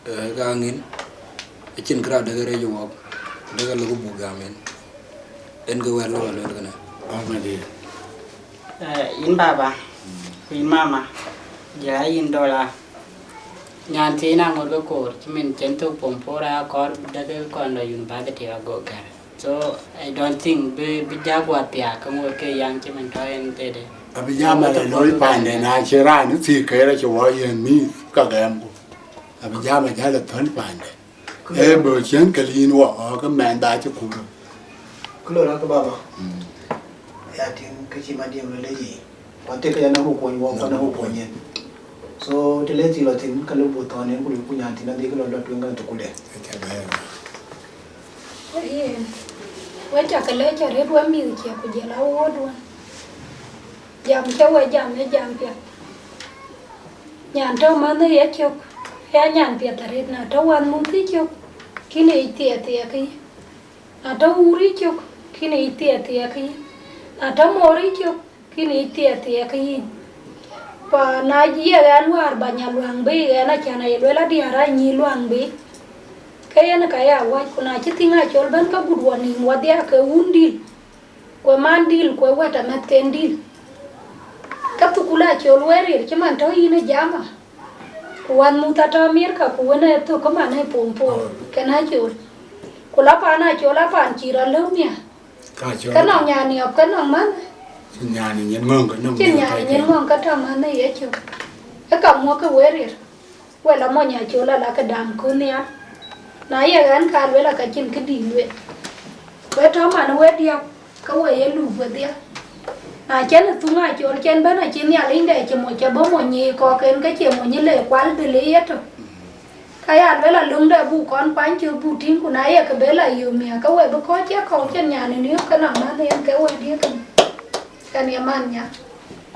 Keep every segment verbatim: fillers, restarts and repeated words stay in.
Ka ŋin, acïn kë raan dek rɛc wɔk, dek lok buk gam en. En ke wɛ̈t lok aluel kënë. Ɣɔn madï. Yïn baba, ku yïn mama, ja yïn Dola. Nyan thiin aŋot ke koor, cï min cen thok pom por aya kɔɔr dek kɔn lɔ university ago gɛ̈r. So I don't think bï, bï jak wa thiaak ke ŋot ke yaŋ cï min tɔ en tëde. Abï jam ala looi pande, na cï raan ë thii kɛɛr acï wɔ yen mïth ka gɛɛmku. Abï jam ajal ë thöl pande. Ee bï cien ke liin wɔ ɣɔɔk ë mɛn dha cï kur. Kë lɔ rɔt ke baba. Ya tïŋ ke cï Madiŋ lueel ë yic. Ku athek ke ya na ku kuɔny wɔ, ku na ku kuɔny yen. So të le thii lɔ thïn, ka lë buk thɔn yen ku lë ku nyan thïn adhik lɔ lɔ tueŋ ka thukulde. Yen, we cä ke lec arëët we mïth cië ku jël awuɔ̈ɔ̈t wën. Jam cä we jam ë jam piɛth. Nyan tɔ̈ mänh ë yecök, ya nyan piɛth arëët, na tɔ̈ wänmuth ë cök, kïn ë yic thiɛɛthiɛɛk yï. Na tɔ̈ wuur ë cök, kïn ë yic thiɛɛthiɛɛk yï. Na tɔ̈ moor ë cök, kïn ë yic thiɛɛthiɛɛk yïn. Ku na ye ɣɛn wäär ba nya luaŋ bï, ɣɛn acän aye luel adiäär aa nyïïn luaŋ bï. Ke yen ka ya wäc, ku na cï thïŋ acol bɛ̈n ke gut wɔ nïïm wadhia ke wun dïl, ku ë man dïl, ku ë wɛ̈t amɛ̈thken dïl. Ke thukul acol wëër rir cï man tɔ̈ yïn ë jama. Ku wänmuth atɔ̈ Amerika, ku wën ë thök ke man ë pom pom, kën acol. Ku la paan acol, a paan cï rɔt lëu nhial. Ka col. Ke nɔŋ nyan niɔp, ke nɔŋ man. Cïn nyan nyin ŋɔ̈ŋ, ke nɔŋ cïn nyin nyan kɔc nyin kɛn. Ŋɔ̈ŋ ke tɔ̈ man ë yecök. Ë ka muɔ̈k ke wëër rir. Wël amony acol ala ke dam kön nhial. Na ye ɣɛn ka luel aka cïn këdï luel. We tɔ̈ man we diäk, ke we ye lup wedhia. Na cïn ë thuŋ acol cïn bɛ̈n acïn Nhialic dɛ cï moc cï bɔ̈ mony yiic kɔ̈k en ke cie mony le kual dhil ë yetök. Ka ya luel alöŋ dɛ buk kɔn kuany cök buk tïŋ, ku na ye ke bë la yök miäk, ke we bï kɔc cï kɔ̈u cïn nyan ë niöp ke nɔm man en ke we diëk en. Kɛn ye man nya.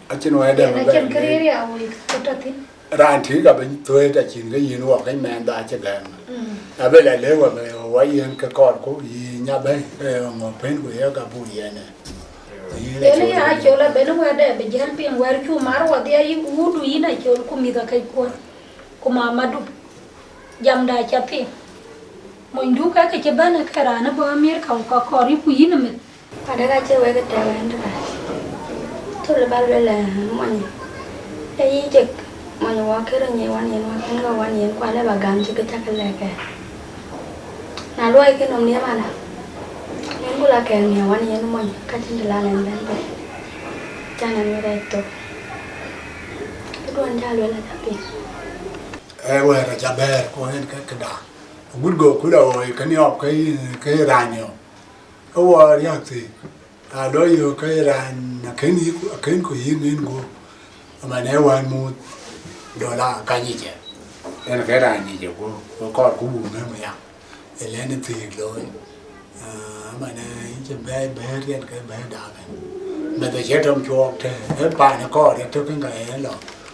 Acïn wɛ̈t dɛ. Yen bï acïn bɛ̈n këriëër ya wek ke tɔ̈ thïn. Raan tïŋ ka bï thuëët acïn ke yïn wɔ ke mɛn dha cï gɛ̈m. Mm. Abï la lëu abï wɔ yen ke kɔɔrku yï nya bɛ̈i, eh, ŋö pën ku ye ka buk yɛn ë. Yïn yen acol ya acol abënë wɛ̈tde bï jäl piŋ wɛ̈t cu mar wadhia yï wudu yïn acol ku mïth akëc kuɔ̈n. Ku mamadu, jamda ca piŋ. Monydu ka ke cï bɛ̈n ke raan ë bɔ̈ Amerika ku ka kɔɔr yï ku yïn ë meth. Wadek acie wek ë tɛ̈ɛ̈u ɛn tëka. Thol ë ba luel ë mony, ee yic cek, mony wɔ kërë nyic wan yen, wɔ kën ɣɔ̈u wan yen, ku alë ba gam cï kë cä ke lɛ̈k ɛ. Na luɔi kë nɔm ni ëmënë, yen ku la kɛ̈ɛ̈k ni wan yen mony, ka cïn të la lɛn bɛ̈n bɛ̈n. Can ɛn wek rɛɛc thok. Këduɔ̈n cä luel acä piŋ. Ee wɛ̈ɛ̈r acä bɛ̈ɛ̈r, ku en ke këda. Agut go ku la ɣɔɔi ke niɔp ke yïn, ke raan niɔp. Ke wɔ riäk thii, aa lɔ yök ke raan akën yï, akën ku yï ŋën guöp, aman ee wään muth dɔla ka nyic ë. Yen ke raan nyic ë guöp, ku kɔɔr ku wun ŋëm ya, ë lɛ̈n ë thiëëk looi. Ah, aman ee yïn cï bɛ̈ɛ̈i bɛ̈ɛ̈r yen ke bɛ̈ɛ̈r daak ën. Meth acie tɔm cuɔɔk të, ee paan ë kɔɔr ë tök ën ka ë lɔ,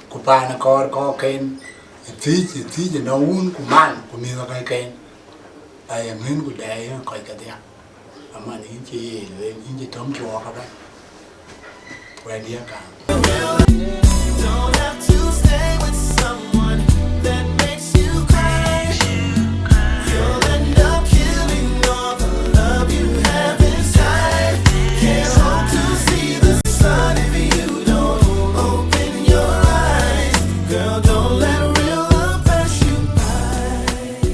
ku paan ë kɔɔr kɔɔkken, ë thiëc, ë thiëc ënɔŋ wun ku man, ku mïth akɔcken. Aye ŋën ku dɛɛi ë kɔc kedhia. Aman yïn cï ye lueel, yïn cï tɔ̈m cuɔɔk abɛ̈n. Wɛ̈t diɛ̈ kaŋ. Don't have to stay with someone that makes you cry. You'll end up killing all the love you have inside. Can't hope to see the sun if you don't open your eyes. Girl, don't let real love pass you by.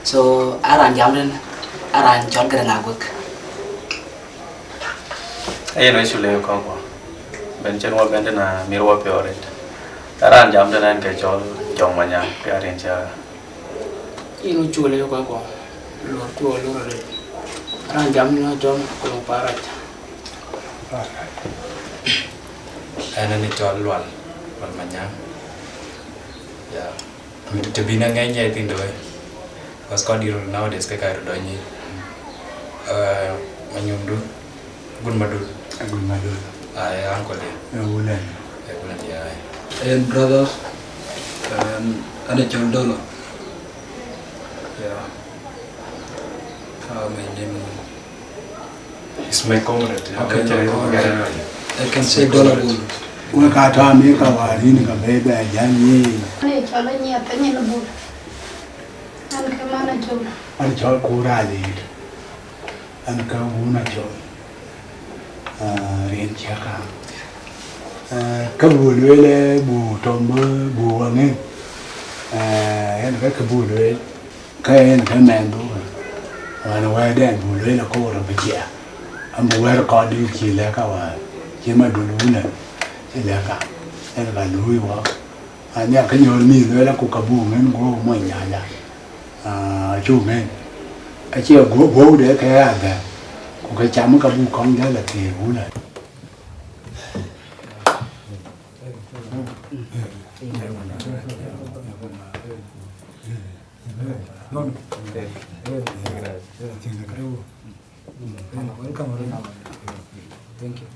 So, a raan jam den, a raan cɔl Garaŋ Aguek. Ayen wek cule kɔ̈k kuɔ. Ben cen wɔ ben den a mir wɔ piɔ̈ɔ̈r rit. A raan jam den ɛn ke cɔl Jɔŋ Manyaŋ, ke a rin cia. Yen wek cule kɔ̈k kuɔ. Lor kuɔ lor rit. A raan jam den a cɔl Koloŋ Parac. Ɛn ɛn cɔl Lual, Lual Manyaŋ. Yeah. Të bï na ŋɛny nyai thïn de wei. Because kɔc dït röt nowadays ke ka röt dɔny yic. Eh, Manyomdu, Gun Madut. Gun Madut. Ai, uncle de. Eh, wulan. Eh, wulan de, ai. And brothers, um, and a cɔl Dollar. Yeah. Uh, my name is It's my comrade. Okay, my comrade. I can say Dollar Bul. Wek ka tɔ̈ Amerika wäär yïn ka bɛ̈i bɛ jäl yiic. An ee cɔl Anyiɛth Anyin Bul. An ke man Acol. An cɔl Kuur Aliit. An ke wun Acol. Ah, rin ciɛk kaŋ. Ah, ka buk lueel, eh, buk tɔ̈ bï buk waŋin. Ah, yen ka, ka buk lueel. Ka yen ke mɛnhdu, ɣɛn wɛ̈ɛ̈tden buk lueel akoor abï ciɛɛk. An bï wɛ̈ɛ̈r kɔc dït cï lɛ̈k ka wäär, cï Madut wun ë, cï lɛ̈k ka, yen ka luui wɔ. Anhial ke nyɔl mïth lueel, ku ka buk ŋën guɔ̈p mony nyanya. Ah, acuk ŋën. Acie guɔ̈p, guɔ̈p de ke adhɛ̈m, ku ke cam ka buk kɔŋ jäl athëër wun ë. Welcome. Thank you.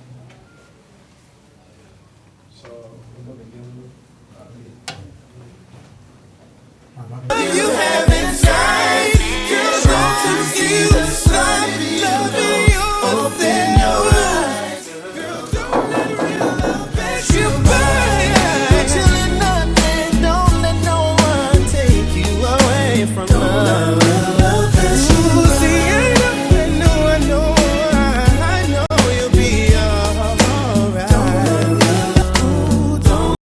You have inside, girl, don't you see the sun? Love in your, open your eyes. Girl, don't let real love pass you by. Put your little nothing, don't let no one take you away from love. Ooh, see, I know, I know, I know, I know you'll be alright. Ooh, don't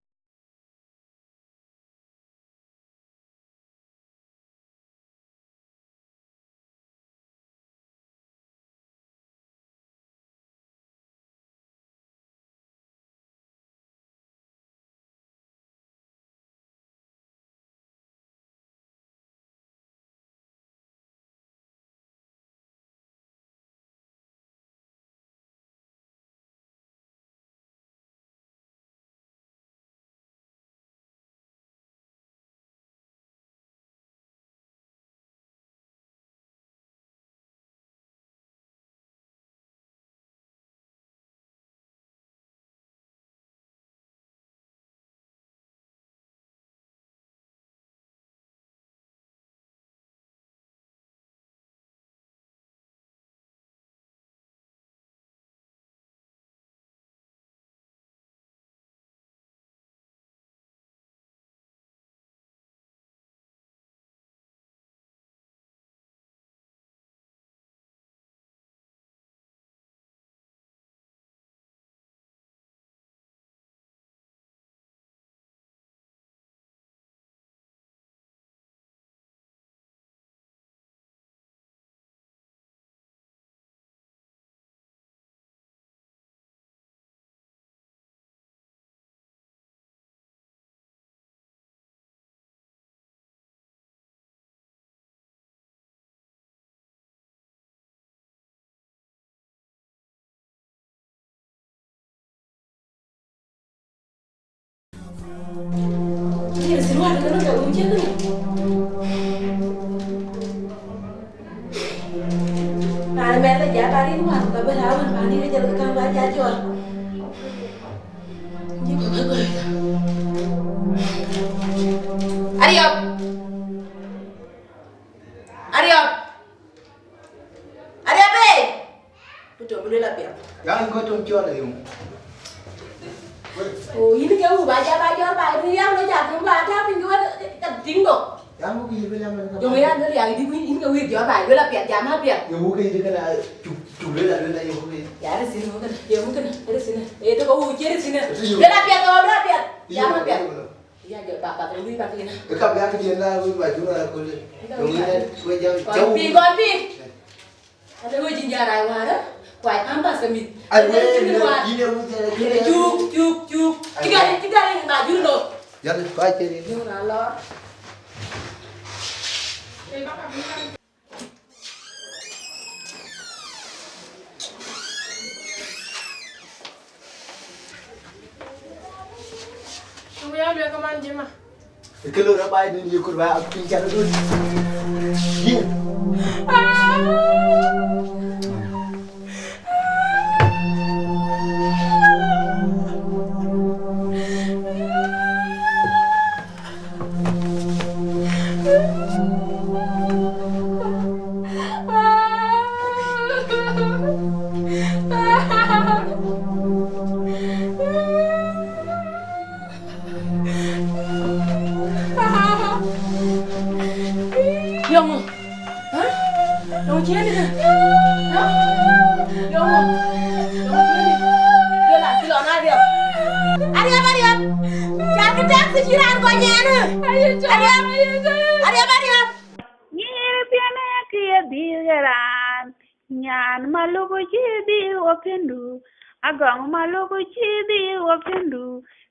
Sir, wä, kë nɔŋ ka wun cï kënë. Raan mɛt la jal ba rin wä, ka bï la wën, ba rin jal ka ba jal jɔl. Ariɔp. Ariɔp. Ariɔp, ee. Ku tɔ̈ bï luel apiɛth. Ya, yïn kɔc tɔ̈ cɔl ayï ŋö? O, yïn ke wun ba jal ba jɔl ba rin yam lo jak ba ta piny ke wek ka tïŋ do. Ya, ŋö kë yï bï lɛ̈k man ka? Jɔŋ ya luel ya, yïn ke wun yïn ke wun jɔl ba luel apiɛth, jam apiɛth. Ye ŋö kë yï dï kënë, cuk, cuk luel aluel ayï ŋö kë? Ya, rësin ŋö kënë, ye ŋö kënë, rësin. Ee, tɔ̈ ke wun cie rësin. Luel apiɛth, o, luel apiɛth. Jam apiɛth. Ya jɔl ba path, wïc ba kënë. Ë ka bï ya këdiën la, wïc ba jur ala köl. Ë ka wïc ba jur. Wïc jam. Kɔn piny, kɔn piny. Ade wïc jin jara wara, kuac pampas ke mïth. Ai, wïc, yïn ë wïc jara. Cuk, cuk, cuk. Ai, cï gari, cï gari ba jur lo. Yalla, kuac ke rin. Jur alɔ. Ŋu ya luel ke man Jima? Kë lɔ rɔt baai dun ye kur ba a piny ca rɔt dun. Ye. Yɔŋ ŋö? Hä? Yɔŋ ciëëŋ dï? Hä? Yɔŋ ŋö? Yɔŋ ciëëŋ dï? Yɔn a cï lɔ na Ariɔp. Ariɔp, Ariɔp. Cal kë taxi cï raan kɔc nyɛn. Ariɔp. Ariɔp, Ariɔp. Nyïïr piɛn ë kë ye dhil ë raan, nyan maluk cï dhil wɔ piändu, agɔŋ maluk cï dhil wɔ piändu,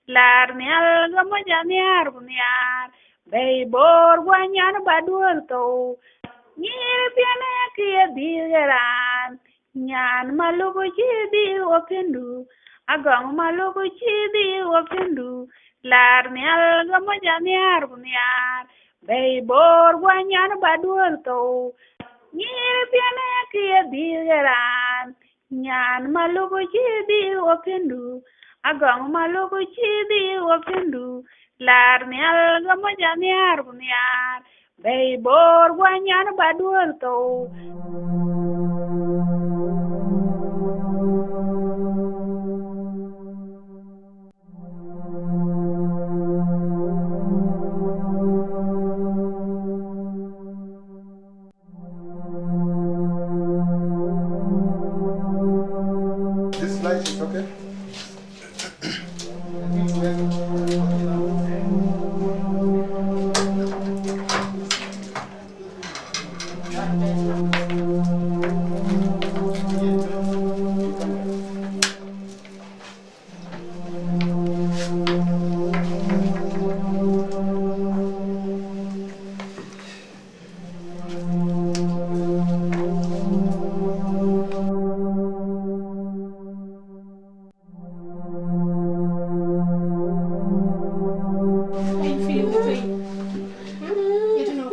laar nhial gam moc anhiaar ku nhiaar, bɛ̈i boor guɔ nyan ba duöör thou. Nyïïr piɛn ë kë ye dhil ë raan, nyan maluk cï dhil wɔ piändu, agɔŋ maluk cï dhil wɔ piändu, laar nhial gam moc anhiaar ku nhiaar, bɛ̈i boor guɔ nyan ba duöör thou. Nyïïr piɛn ë kë ye dhil ë raan, nyan maluk cï dhil wɔ piändu, agɔŋ maluk cï dhil wɔ piändu, laar nhial gam moc anhiaar ku nhiaar, bɛ̈i boor guɔ nyan ba duöör thou. This light is okay? How you feeling the pain? Hmm? You don't know.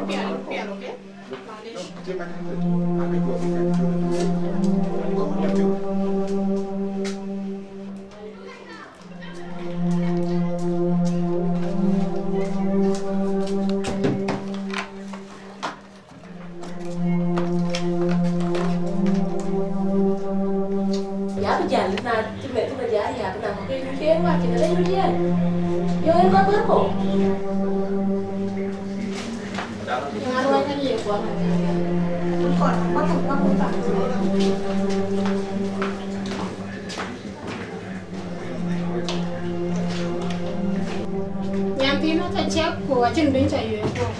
Piano, piano, okay? Malaysia. Ya bï jäl na cï mɛt cï bï jäl ya bï na kɔ̈k ke nyuc en wä cïn rɛc nyuc en. Yo en kɔc bär kɔ̈u. Ŋa ruɔc ka ye kuɔn. Kɔn, kɔn, kɔn, kɔn. Nyan thiin ë ka cäk ku acïn bïny ca yuëëk guɔ̈p.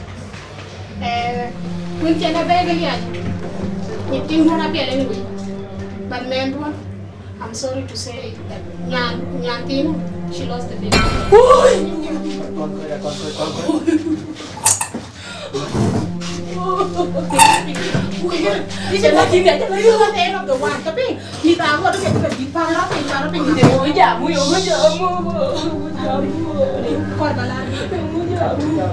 Eh, kun cïn abɛ̈ɛ̈i ke liac, nyin tiŋ duɔ̈n apiɛl anyway. But mɛn duɔ̈n, I'm sorry to say that nyan, nyan thiin, she lost the baby. Ëcï la tïŋ, ëcï la yök. At the end of the one, ka piŋ. Mïth aŋot ke ke dït, pan rɔt piny, pan rɔt piny, de. Ŋö jam, ŋö, ŋö jam, ŋö, ŋö, ŋö jam, ŋö. Kɔr ba la. Ŋö jam, ŋö.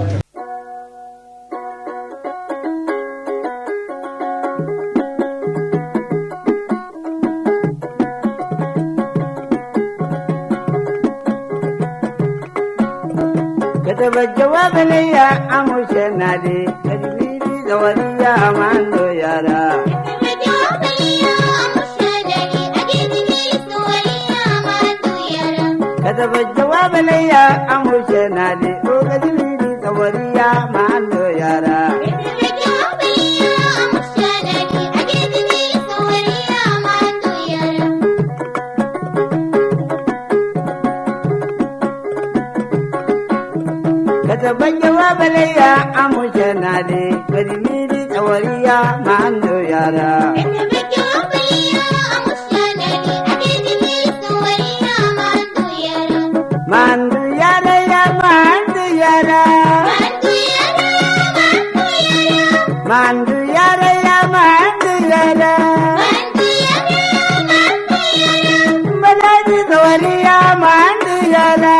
كتب الجواب لي أم شنادي، تجميلي زورية أمان دو يارا. كتب الجواب لي أم شنادي، وتجميلي زورية أمان دو يارا. كتب الجواب لي أم شنادي، تجميلي زورية أمان دو يارا. Mandu yara ya, mandu yara. Mandu yara ya, mandu yara. Baladi dawari ya, mandu yara.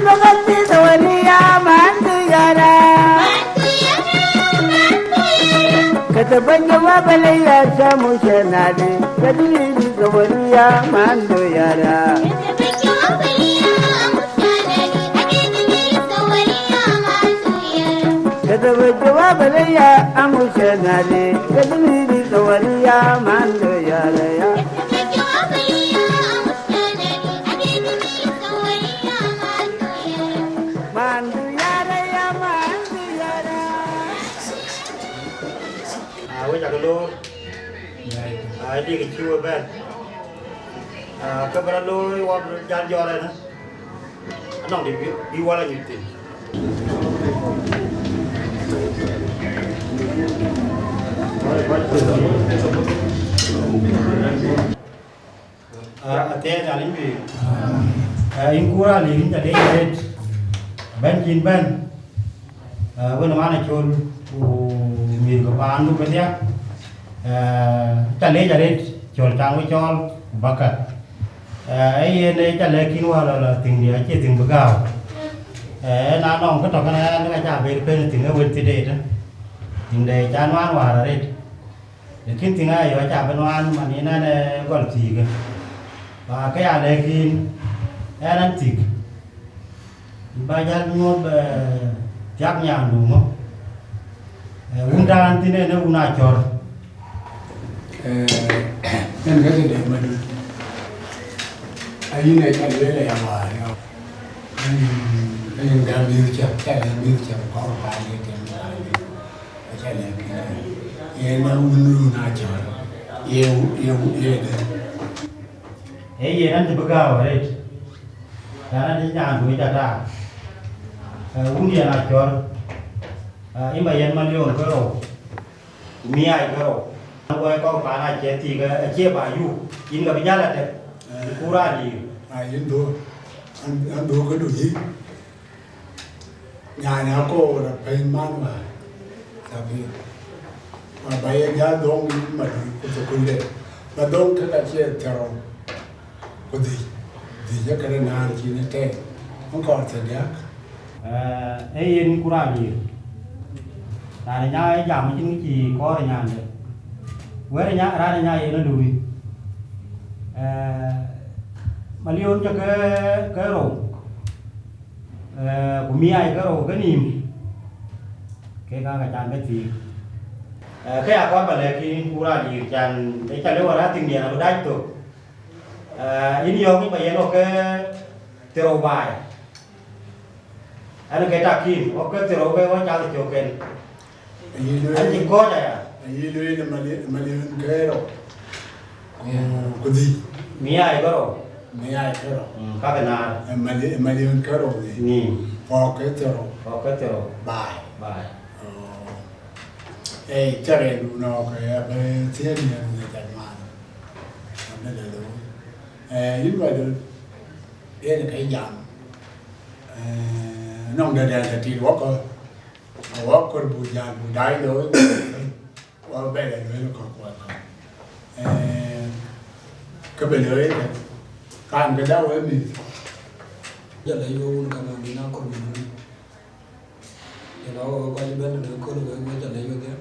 Baladi dawari ya, mandu yara. كتب الجواب لي يا شمس نادي، تدريب زوريا ما عنده يارا. كتب الجواب لي يا أم شنالي، تدريب زوريا ما عنده يارا. ما عنده يارا يا ما عنده يارا. Aa, wek cak loor. Aa, dik cï we bɛ̈n. Aa, kë bï rɔt looi, wɔ bï jäl jɔt ënë. Anɔŋ dï bï, bï wal anyuc thïn. Aa, athiɛɛi Nhialic pïïr. Aa, yïn Kur Aliir, yïn ca leec arëët. Bɛ̈n cïn bɛ̈n. Aa, wën man Acol, ku mïth ke paandu kedhia. Aa, ca leec arëët, cɔl caŋ wë cɔɔl, ku bäkë. Aa, ee yen ee ca lɛ̈k yïn wäär lɔ, lɔ thiŋdiɛ̈ acie thiŋ bï gääu. Aa, na nɔŋ kë tɔ̈ kënë, ɣɛn ka ca ber pën thiŋ ë wën thideet. Thiŋde ca nuan wäär arëët. Lakin thiŋ aya yɔ̈ɔ̈c abï nuan man yen ɛn ë gɔl thiikë. Ba ke ya lɛ̈k yïn, ɛn ɛn thiik. Ba jäl nyuɔ̈th, eh, thiak nyandu ŋö. Eh, wun tɔ̈ ɛn thïn en ee wun Acɔ̈r. Eh, ɛn ka tëde madun. Ayïn ë ca lueel aya wäär, ya. Ayïn, ayïn gäm mïth cä, ca lɛ̈k mïth cä, kɔ̈k paan ye tɛ̈n paan ye. Aca lɛ̈k kï, yen ee wun, wun Acɔ̈r, ye, ye, ye dë. Ee yen an cï bï gääu arëët, raan an cï nyaandu yic ata, ee, wun yen Acɔ̈r, ee, yïn ba yen milion ke rou, ku miai ke rou. An wɛ̈ɛ̈c kɔ̈k paan acie thiik, acie ba yuk, yïn ka bï jäl atek, yïn Kur Aliir. Aa, yïn dhuk, an, an dhuk këdu yï. Nyan akoor apɛ̈ny man wäär, Thabir. Wa ba ye jäl dhoŋ madï ku thukulde. Ba dhoŋ kek acie thiärou ku dhïc, dhïc ee këde nään cïn ë tɛ̈ɛ̈n. Wun kɔɔr thiärdiäk. Ee, ee yen Kur Aliir. Raan ë nya ë jam acïn kë cï kɔɔr ë nyande. Wɛ̈ɛ̈r ë nya, raan ë nya yen ë luui. Ee, milion cä ke, ke rou. Eh, ku miai ke rou ke nïïm, kek aa ka can ke thiik. Eh, ke ya kɔɔr ba lɛ̈k yïn Kur Aliir, can ë ca lëu wär athiŋdiɛn abï dac thok. Eh, yïn yɔ̈ɔ̈k yïn ba yen ɣɔ̈k ke thiërou baai. Ɛn ke tak yïn, ɣɔ̈k ke thiërou ke ɣɔ̈k cath ë cök ken. Ayï lueel, an cï kɔc aya. Ayï lueel ë mali-, ë milion ke rou. Ku, ku dhïc. Miai ke rou. Miai ke rou. Mm, ka ke naar. Ë mali-, ë milion ke rou dhïc. Ni. Ɣɔ̈k ke thiërou. Ɣɔ̈k ke thiërou. Baai. Baai. Oh. Ee, cä rɛɛc du nɔɔk, ee, abï thiëëc miɛt në jat man. Abï lë looi. Ee, yïn ba döt. Yen ke jam. Ee, nɔŋ dɛ̈dɛ̈n tëtït wɔkë. Wɔ kɔɔr buk jäl buk daai looi, wɔ bɛ lɛ lueel kɔ̈k kuɔth kɔ̈k. Eh, kë bï looi ëkë, kan këda wek mïth. Jɔl lɛc wek wun kamaan, yïn akɔɔr mïth. Jɔl a wek kɔc bɛ̈n tënë kööl wek, wek jɔl lɛc wedhie.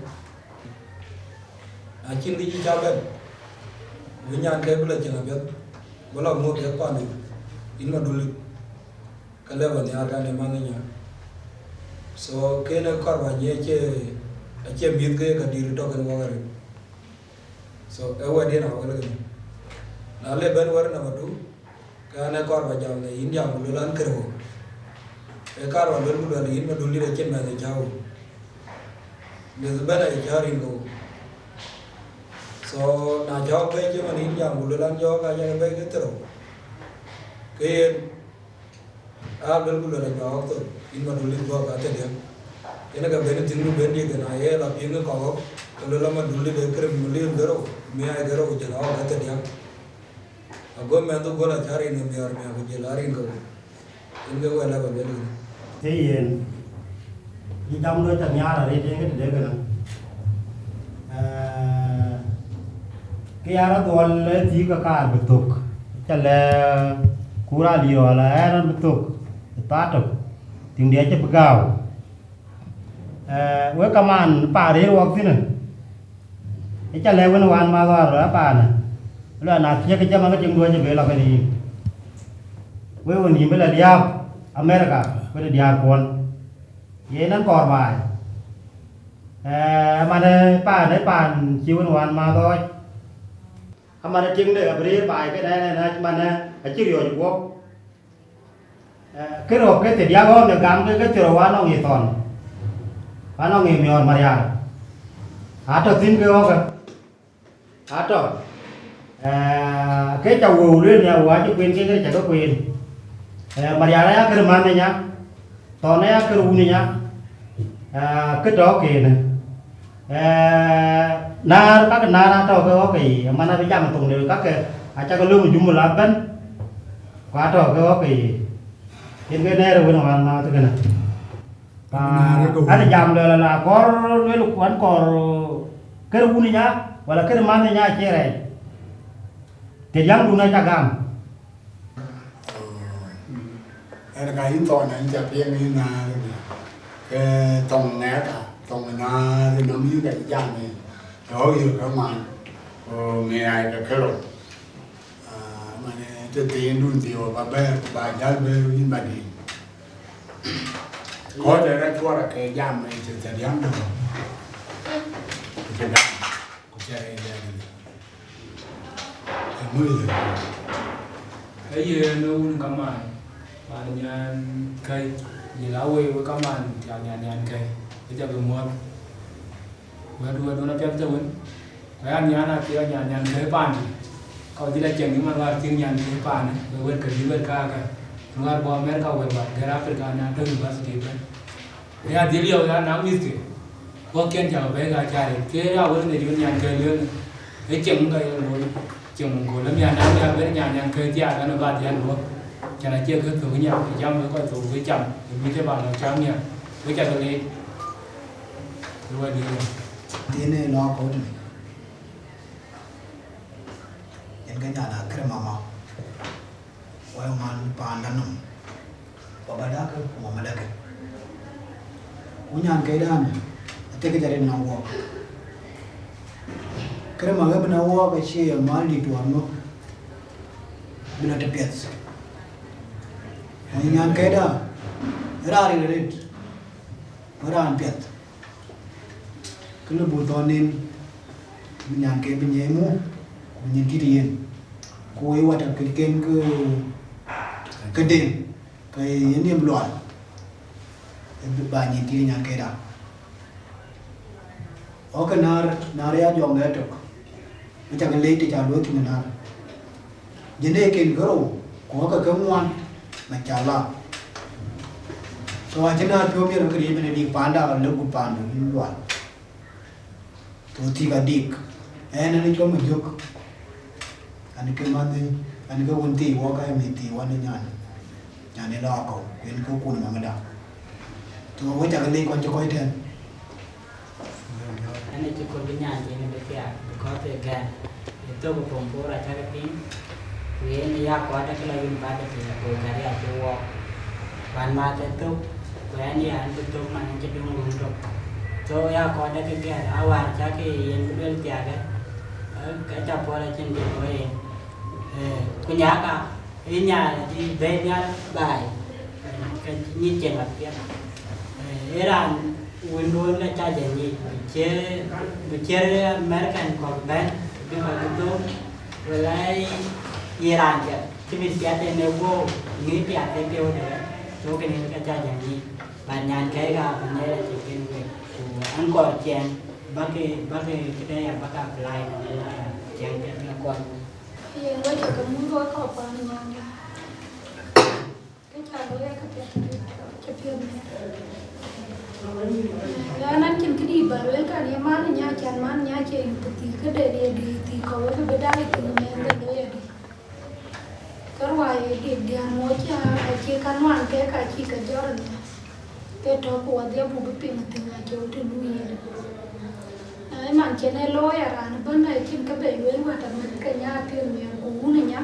Na cïn kë cï ca bɛ̈n, wek nyan ke bï lɔ cieŋ apiɛth, bï lɔ muɔ̈th ë paan yïn Maduli. Ka lëu bä nhiaar kan ë manh ë nya. So kënë kɔɔr bä nyiëë acie, acie mïth ke ka dït tɔ̈ kën wok arëët. So ë wɛ̈t yen awël kënë. Na le bɛ̈n wɛ̈t namba tu, ke an ë kɔɔr bä jam në yïn jam ku luel an kërë wok. Ë kɔɔr bä luel ku luel yïn Maduli acïn mɛnh ë cä wok. Mïth bɛ̈n aye cä rin ke wok. So na jɔɔk bɛ̈i cï man yïn jam ku luel an jɔɔk aye bɛ̈i ke thërou. Ke yen Aa, luel ku luel ajuak thok, yïn Maduli bɔ̈ ka thiërdiäk. Yen ke ben thïn ku ben diëk, na ye la piŋ kɔ̈k, ke luel a Maduli de kërë milion dhërou, miai dhërou ku jël a ɣɔ̈k ka thiërdiäk. Ago mɛnh dhuk gɔl acä rin ke miɔɔr mia ku jël a rin ke wok. Yen ke wɛ̈t la bä luel kënë. Ee yen, yï jam do ca nhiaar arëët yen ke tëde kënë. Eh, kë ya rɔt dhuɔl ë thiëk ke kaar bï thök, ca lɛ kuur aliɔɔl ë rɔt bï thök ë thaa tök, tiŋdiɛ̈ cï bï gääu. Eh, wek kamaan paan rëër wɔk thïnë, ë ca lɛ̈k wën wan ma dhɔ̈ɔ̈r ë paanë, luɔi na thiëk ke cä maŋ ke tiŋ duɔ̈ɔ̈c ë bë lɔ kënë yïn. Wek wën yïn bï lɔ liääp America, wën ë diäär kuɔn. Yen ë kɔɔr baai. Eh, aman ë paan, ë paan cï wën wan ma dhɔ̈ɔ̈c. Aman ë tiŋde abï rëër baai kënë ënɛn, aman ë acï riɔ̈ɔ̈c guɔ̈p. Eh, kërë ɣɔ̈k ke thiërdiäk ɣɔn ë gam ke, ke thiërou wa nɔŋ ye thɔn. Wa nɔŋ ye miɔɔr Marial. Atɔ̈ thïn ke ɣɔ̈kë. Atɔ̈. Eh, ke ca wëu lueel nia, wä cï kueen ke, ke ca ke kueen. Eh, Marial aya kërë män ë nya. Thɔn aya kërë wun ë nya. Eh, kë tɔ̈ kënë. Eh, näär, kakë näär atɔ̈ ke ɣɔ̈k ke yiic, aman abï jam thoŋ de kakë, acakë lööm jumla ëbɛ̈n, ku atɔ̈ ke ɣɔ̈k ke yiic. Yen ke nɛ̈ɛ̈r ë wën ë wään määth kënë. Ku näär ë ke wun. An jam luɛl ala kɔɔr luel ku an kɔɔr kërë wun ë nya, wala kërë manh ë nya cie rɛɛc. Të jäŋdun acä gam. Ɣɛn ka yïn thɔn ɛn ca piɛŋ yïn näär, ke thoŋ ŋɛk a, thoŋ näär nɔm yïn ka jam ë, ɣɔ̈k yï ke man, ku miai ke kërou. Ah, man ë të thiin dun thiɔ̈k ba bɛ̈ɛ̈r, ku ba jäl bɛ̈ɛ̈r yïn ba dïït. Kɔc ë rɔt cuɔr ke jam ë të thiërdiäk dɔ̈ɔ̈r. Ku cï gam, ku cï rɛɛc dɛɛt ënë. Ee yen ë wun kamaan, man nyan käi, jël a wei wek kamaan, tiak nyan nyan käi, ë ca ke muɔ̈th. Wɛ̈t, wɛ̈tdun apiɛth tɔ̈ wën, ku ya nyan apiɛth, nyan nyan käi paandï. Ka wä jël a cieŋ yï man wäär cieŋ nyan käi paandï, wek wɛ̈t ke bï wɛ̈t kaakä. Wäär bɔ̈ America wɛ̈t wäär gɛ̈r Africa, nyan tɔ̈ university ëbɛ̈n. Ë ya dhil yɔu ya na mïthke, wok kiɛn cä bɛ̈ɛ̈i ka cä rëët, ke ya wël ŋic wën nyan ke lueel, ë cieŋ ka ye looi, cieŋ wën kööl, ë mian na miak ben nyan nyan ke thiaak, an, ë ba dhial luɔ̈k, cän acie ke thök nyak, ë jam ke kɔc thok ke cam, ë mïth ë ba lɔ cam nyak, wek cä ke leec, ë wɛ̈t diëër. Thiin ë lɔ akɔ̈u tënë, yen ke nyan akërë mama. Wai man paanda nɔm, baba dake ku mama dake. Ku nyan ke dan, atek jarit na wok. Kere ma wek na wok acie mal di tuan mo. Bila te piɛth. Ku nyan ke da, rari rit. Raan piɛth. Kë lë buk thɔn nin, bï nyan ke bï nyiɛɛi mu, ku nyin kït yen. Ku wëi watak kë ken kë, kë den, ke ye niɛm lual, ë bï ba nyin kït nyan ke da. Ɣɔ̈k ke näär, näär ya jɔŋ ë tök, ë cak leec të ca luɔ̈i thïn ë näär. Jënë ken kërou, ku ɣɔ̈k ke ke ŋuan, ma ca la. So acï näär piɔ̈u miɛt ke riëëc bɛ̈n ë dik paanda, lëk ku paandu yïn lual. Thou thiik adik. Ɛn, ɛn ë cɔl Majök. Ɛn ke mänh, ɛn ke wun thii wɔ ka ye mïth thii wan ë nyan. Nyan ë lɔ akɔ̈u, yen ke kun mamëda. Thou wek cak leec kɔc cï kɔc tɛ̈n. Yen acï kɔɔr bï nyan cïn bï thiaak, because ë gɛ̈ɛ̈r ë thök ë form four acäkï piŋ, ku yen ë ya kɔɔr dɛ̈ kë la university ago gɛ̈ɛ̈r ya cï wɔɔk. Wän mäth ë thök, ku ɣɛn ya ɣɛn bï thök man ɣɛn cï döŋ run tök. So ya kɔɔr dɛ̈ kë gɛ̈ɛ̈r, awär cäkï yen bï luel thiaakë, ke ca puɔl acïn kë looi yen. Ku nyaka ë nyaai acï bɛ̈ɛ̈i nhial baai, ke nyic cieŋ apiɛth. Ë raan wënduön ke ca jɔ nyic, bï ciɛ̈t, bï ciɛ̈t American kɔ̈k bɛ̈n, bï kɔc bï dhöök, wala ye raan piɛth cï bï piath en ë guɔ̈u, ŋic piath ë piɔ̈u de rɛ̈t, so kënë ke ca jɔ nyic. But nyankɛ̈ɛ̈k abï nhiɛɛr acï kën wek, ku ɣɛn kɔɔr ciɛɛŋ, bäkï, bäkï këdë ya bäkï apply në ciɛɛŋ piɛth në kɔɔr. Yen wek cä ke muk wek kɔc kuan nyan. Kë cä looi ë këpiɛth, cï piɔ̈ɔ̈th miɛt. Ɣɛn acïn këdï bä lueel, kan ye man nya, can man nya cie yök thïn, këde ye dï thïn, kɔ̈u wek bï daai thïn, mɛnhde looi adï. Ke ruai ye diëk diäär moc, acie ka nuan kek, acï ke jɔt ë nhial. Ke tɔ̈ ku wadhia buk bï piŋ thïn, acie wek të luui yen. Na ë man cïn ë looi, a raan ëbɛ̈n acïn kë bɛ lueel wät, amɛt ke nya piɔ̈ɔ̈th miɛt ku wun ë nya.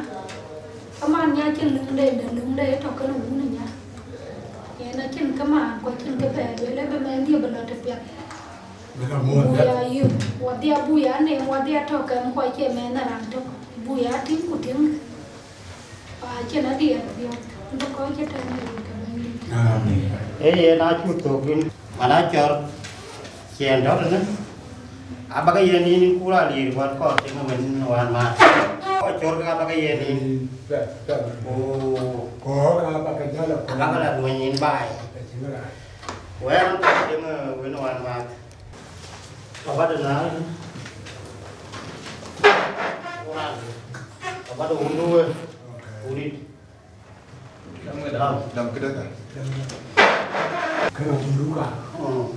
Ke man nya cïn löŋde, de löŋde ë tɔ̈ kënë wun ë nya. Yen acïn kë man ku acïn kë bɛ lueel, ë bï mɛnhdiɛ̈ bï lɔ tëpiɛth. Buk ya yök, wadhia buk ya neem, wadhia tɔ̈ kɛm ku acie mɛnh ë raan tök. Buk ya tïŋ ku tïŋ. Acïn adiɛɛr piɔ̈ɔ̈th, bï kɔc cï tɛ̈n yök ke Bɛ̈nydït. Amen. Ee yen acuk thök yïn, man acɔl ciɛɛn tɔ̈ tënë, abäkë yen yïn, yïn kur alir wät kɔɔr tïŋ wën wään määt. Kɔc cɔl ke abäkë yen yïn. Ku kɔɔr abäkë jäl, abäkë la duɔ̈ny yïn baai. Ku ɣɛn kɔɔr tïŋ wën wään määt. Abädë na, abädë wundu wë, wudït. Dam këdë ka? Kënë wundu ka. Mm.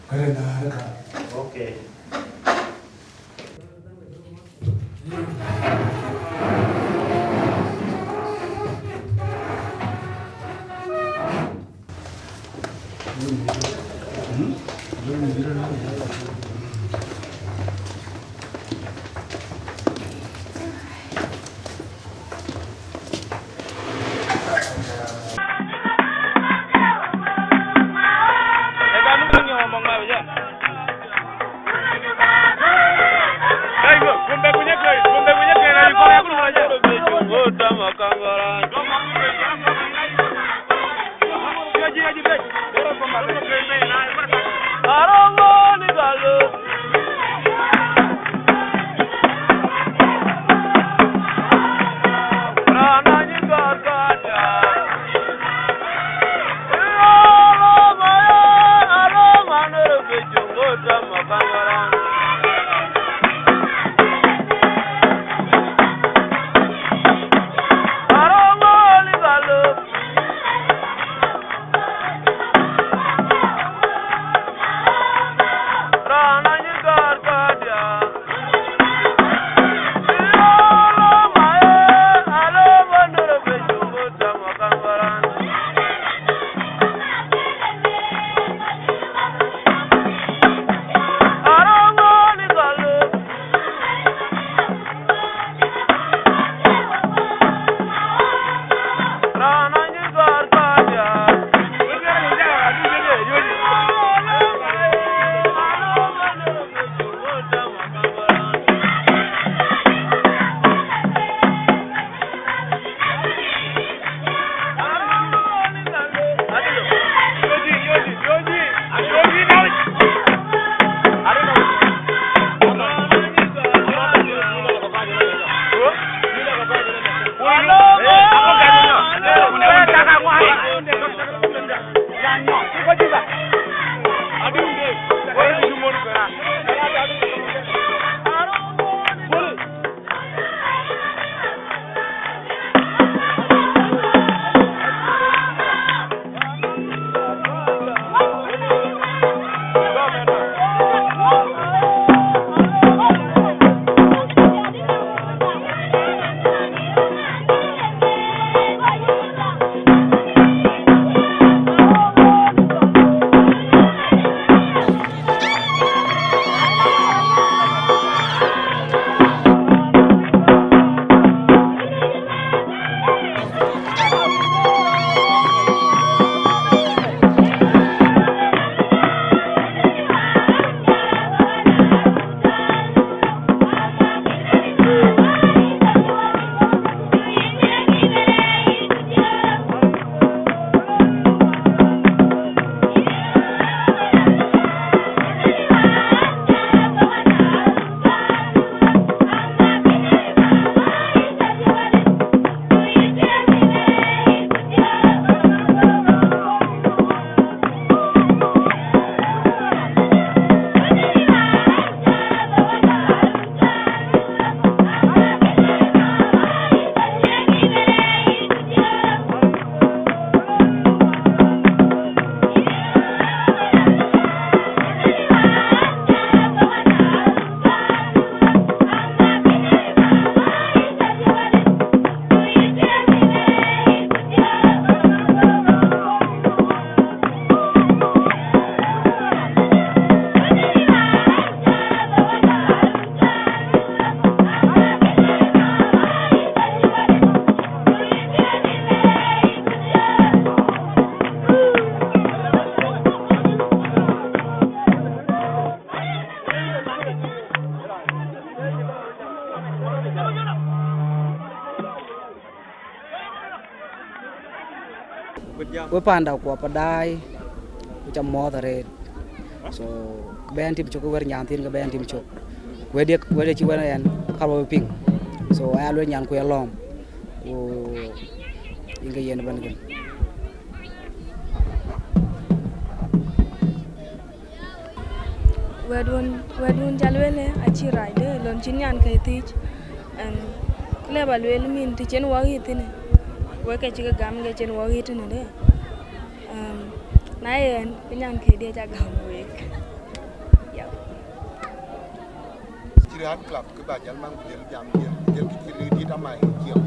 Kënë na ka. Okay. We panda ku apadaai, ku ca muɔɔth arëët. So, ke bɛ̈n tim cök, ke wɛ̈t nyan thiin ke bɛ̈n tim cök. Wɛ̈t diɛ̈, wɛ̈t diɛ̈ cï wɛ̈t ɛn, ka rɔt piŋ. So, aya luel nyan ku ya lɔ̈ɔ̈m. Ku yïn ke yen ëbɛ̈n kën. Wɛ̈t wën, wɛ̈t wën ca lueel, acï rac de, lon cïn nyan ke thiëc. Ɛn, lëu ba lueel min të cïn wɔ ɣet thïn, wek ke cï ke gam ke cïn wɔ ɣet tënë de. Ɛm, na yen, ke nyan ke diɛ̈ ca gam wek. Yep. Cï raan club kë ba jäl maŋ ku jël jam, jël, jël kë cï rëët dit ama ë ciɛɛŋ.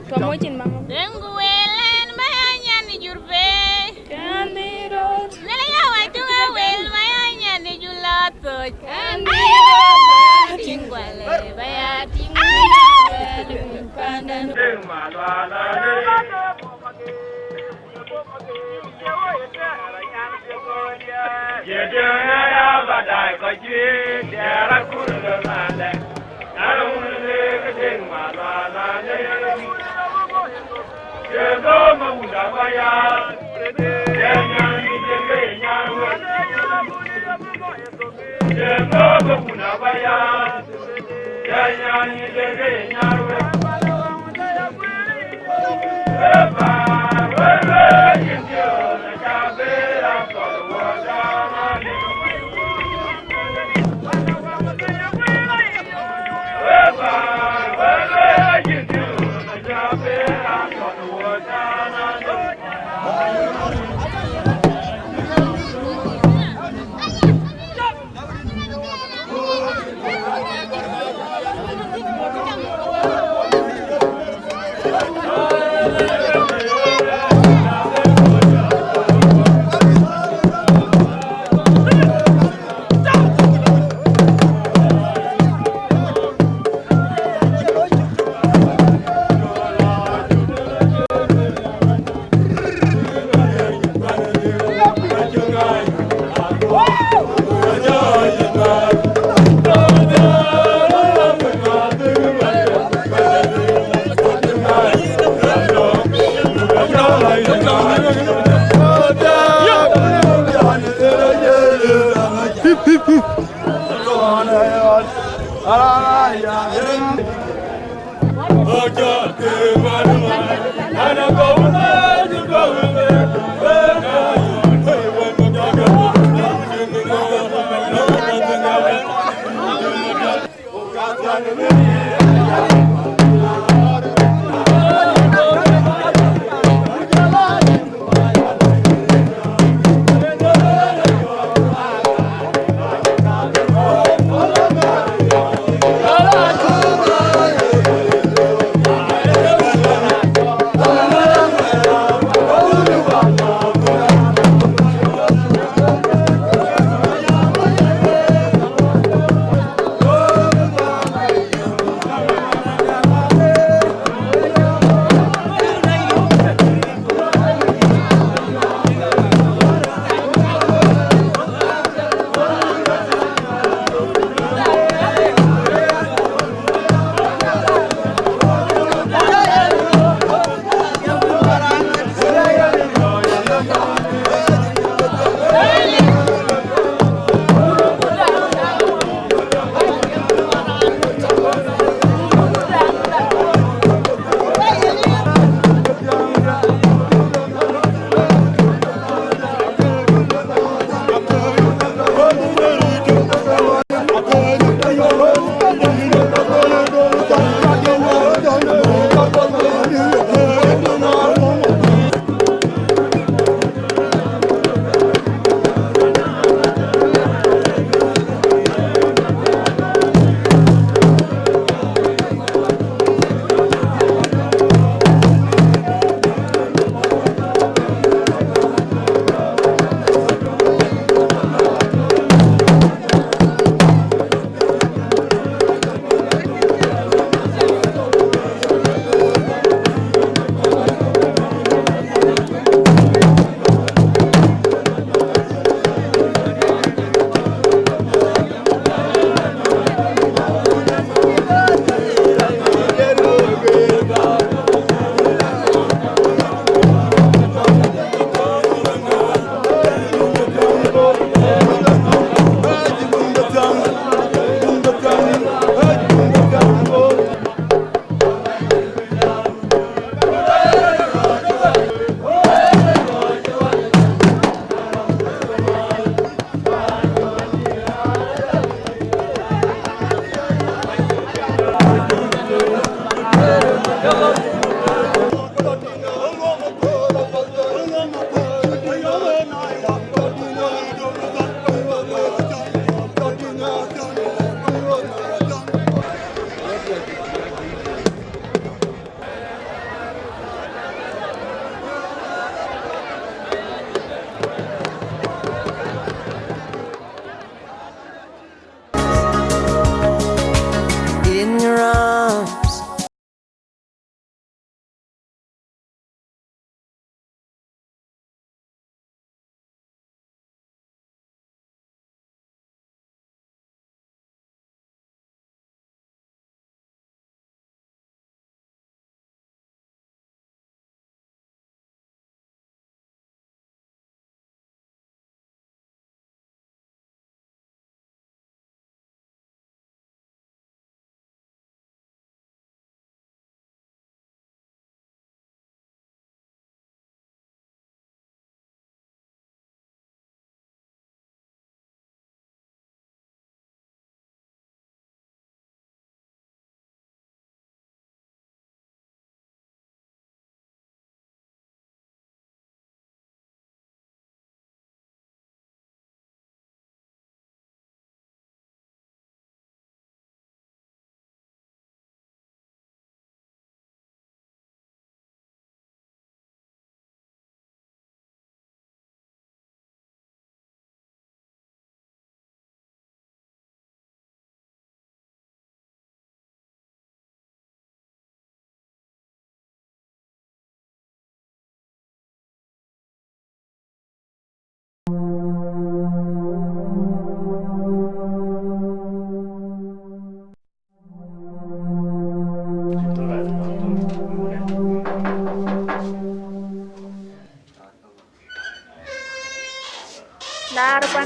Tuɔm wecin maŋ. Dheŋ ku wël ɛn ba ya nyan ë jur pei. Kɛn dhil röt. Nɛn ya wac tök a wël ba ya nyan ë jur la thoc. Kɛn dhil röt. Ba ya tïŋ guɛl, ba ya tïŋ guɛl. Dheŋ ma lual a le.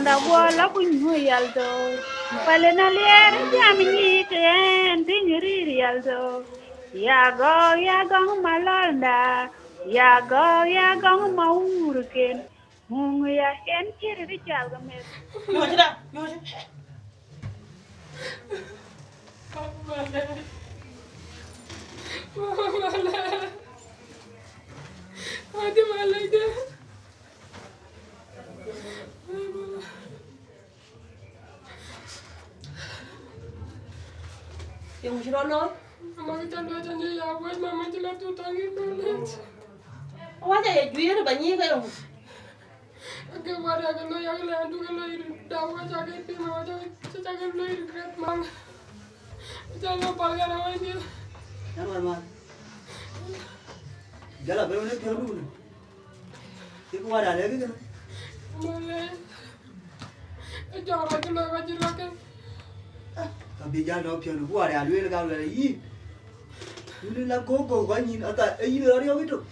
Da guɔ la kuny hu yal do. Pale na lier jam nyi ke en tin rir yal do. Ya gɔk ya gɔŋ malɔlda. Ya gɔk ya gɔŋ ma wurken. Muŋ ya ken cï rir cal ga mes. Nyuc da, nyuc. Mama, mama, mama, mama. Yeŋö cï rɔt looi? Mama, cï rɔt looi, cï ya wec, mama, cï la tu taŋ yïn, mama. Wacha ye juëër ba nyiëk yeŋö? Ake wada ke looi, ake la tu ke looi, da wacha ke pim, wacha ke, cha ke looi regret, mama. Cha lo pal kana wani. Yan wan ma. Jala be wani pion du. Iku wada le ke. Mama. Jɔŋ rɔt cï loi kɔc cï lɔ̈k ke. Ka bï jal nɔ̈k piɔ̈n, ku wär ya lueel, ka lueel yïn. Yïn la gogo kɔc nyin, aka, e yïn rɔt yɔ̈k ëtök.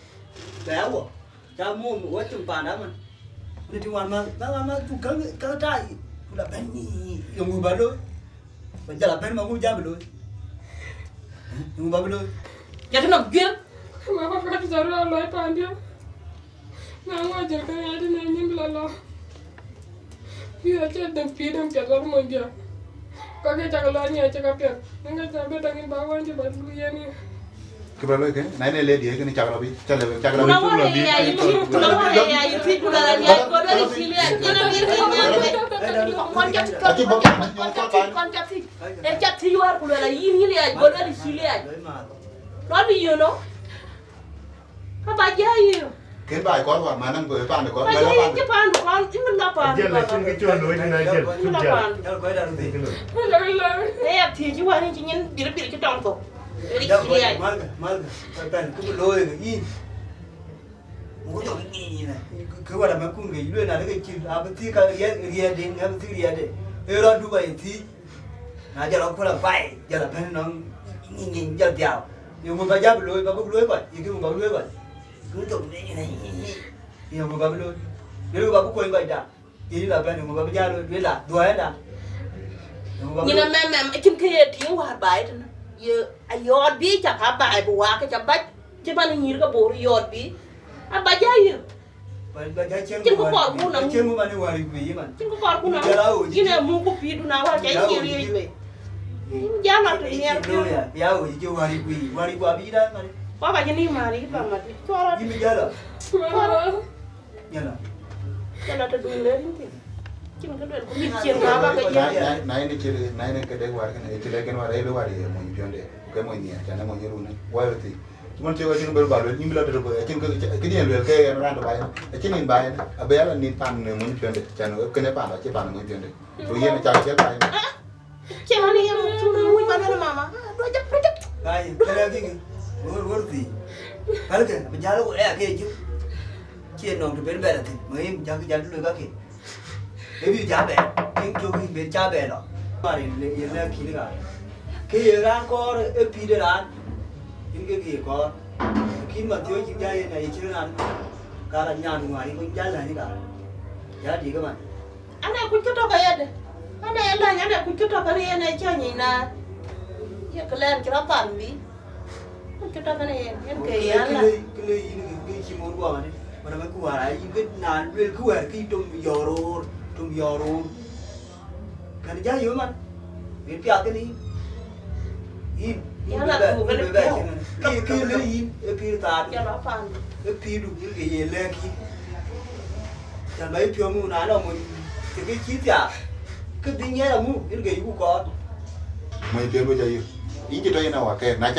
Bɛ ya wɔ. Ca mum wɔ tiŋ panda man. Ni tiŋ wan ma, ba wan ma tu ka, ka ta yï. Ku la bɛ̈n ni, yɔŋ wu ba looi. Ba jal a bɛ̈n ma ŋu jam looi. Yɔŋ wu ba bi looi. Ya tï nɔm guiël. Ma ba ka tu jaru a loi pandia. Na ŋuɔt jël ke ɣɛɛt ënë nyin bï la lɔ. Pïïr acie däŋ, pïïr däŋ piɛth wär mony diäk. Ka ke cak lɔ nyiɛc cï ka piɛth. Ŋäc na bï däŋ yïn ba wän cï ba lu yen yï. Kë ba loi kë, na yen ë lady kën cak rɔt bï, cak rɔt bï. Ku na wär ë ya yï thiëc, ku na wär ë ya yï thiëc, ku luɛl a nyiɛc, go luɛl yï cï liɛc, yen abï ke nyiɛc wei. Kɔn ca thiëc, kɔn ca thiëc, kɔn ca thiëc. Ee ca thiëc wär ku luɛl a yïn, yïn liɛc, go luɛl yï cï liɛc. Rɔt bï yïn ë. Ka ba jai yï. Kën ba kɔn wä, ma nɔŋ kë paan kɔn, ba jai yï, cï paan kɔn, cï min la paan kɔn. Ajël la cïn kë cɔl looi tën ajël, cïn la paan. Jal kɔc dan thïn. Ee ya thiëc cï wani cï nyin bir bir cï tɔŋ thok. Ri cï riai. Malga, malga, ka pɛn kë looi kë yïn. Mu ku thok ngi yïn. Kë wada ma kun kë lueel na de kë cï, a bï thï ka riɛt, riɛt den, a bï thï riɛt den. Ee rɔt du ba ye thiëc. Na jɔl a kuɔl a pai, jɔl a bɛ̈n nɔŋ nyin, nyin jɔl dhiau. Yeŋö ba jal looi, ba buk looi kɔc, ye kë ŋö ba buk looi kɔc. Duŋ thok ni, ni, ni, ni. Yeŋö ba buk looi. Duŋ ba buk kuɔny kɔc da. Ye yïn la bɛ̈n, yeŋö ba buk jal looi, duël la, dhuɔɔi da. Yeŋö ba buk looi. Nyin a mɛm mɛm, acïn kë ye tïŋ wäär baai tënë. Ye ayɔɔt bï ca ka baai bï waak, ca bac, cï man nyïïr ke bor yɔɔt bï. A bac jai yï. Ba, ba, ba cïn kë kɔɔr kun nɔm. Cïn kë man wär yï kuiy man. Cïn kë kɔɔr kun nɔm. Jal a wööc. Yïn ë muk ku pïïrdu na wär ca yïn riëëc wei. Yïn jal a të miɛr piɔ̈u. Ya wööc cï wär yï kuiy. Wär yï kuiy abï da man. Wa ka jini mari ba mat. Cuɔl a. Yïn jal a. Cuɔl a. Jal a. Jal a të dun le rin thïn. Cïn kë duel ku mit cien ka ba ke jal. Na, na, na yen cï, na yen këde wär kënë, cï lɛ̈k kën wär, ë wär ye mony piɔ̈nde. Ku ke mony nhiaar, cän ë mony ë run ë. Wär thïn. Cï man thiɔ̈k acïn bï ba lueel, yïn bï la tëde bï, acïn kë, këdï yen lueel ke yen raan de ba yen, acïn yen ba yen, abï ala nïn pan mony piɔ̈nde, cän kënë pan, acï pan mony piɔ̈nde. Ku yen acak jël ba yen. Cïn ɣɔn yen cïn ɣɔn wïc ba lueel mama. Ah, duɔ̈c jɔt, duɔ̈c jɔt. Ai, kënë akï, wär, wär thïn. Pälkë, abï jäl wek ë akë cï. Cï nɔm të ben bɛ̈n athïn, ma yïn jäk jäl lueel kakë. Ë bï ca bɛ̈n, tiŋ cök yïn ben ca bɛ̈n lɔ. Mari ye lɛ̈k kïn ka. Kë ye raan kɔɔr ë pïïr de raan, yïn ke ye kɔɔr. Kïn man thiɔ̈k cï ja yen, aye cïn raan. Ka la nyan ŋuan, yïn kun jal läny ka. Ja dï ke man. Ane kuc kë tɔ̈ ke yede. Ane ye läny, ane kuc kë tɔ̈ ke yen ë cä nyic na. Ye kë lɛɛr cï rɔt pam bï. Kë tɔ̈ kënë yen, yen ke yɛn la. Kë le, kë le yïn kë, kë cï mor guɔ ŋadï. Wala me ku wara yïn kë na luel kë wɛ̈ɛ̈r kë tom yɔɔr roor, tom yɔɔr roor. Kan ja yo man. Yen piath kënë yïn. Yïn, yïn yɛn la bɛ, tu yïn kënë bɛ bɛ piɔ̈u. Kë, kë le yïn, e pïïr thaar. Yɛn la pan. E pïïrdu, yïn ke ye lɛ̈k yïn. Can ba yï piɔ̈u mu na nɔ mu. Kë kë cï thiaak. Kë dhï nyiɛɛr amu, yïn ke yï ku kɔɔr. Mony piɛth wec ayï. Yïn cï tɔ yïn awä kɛɛr, na ca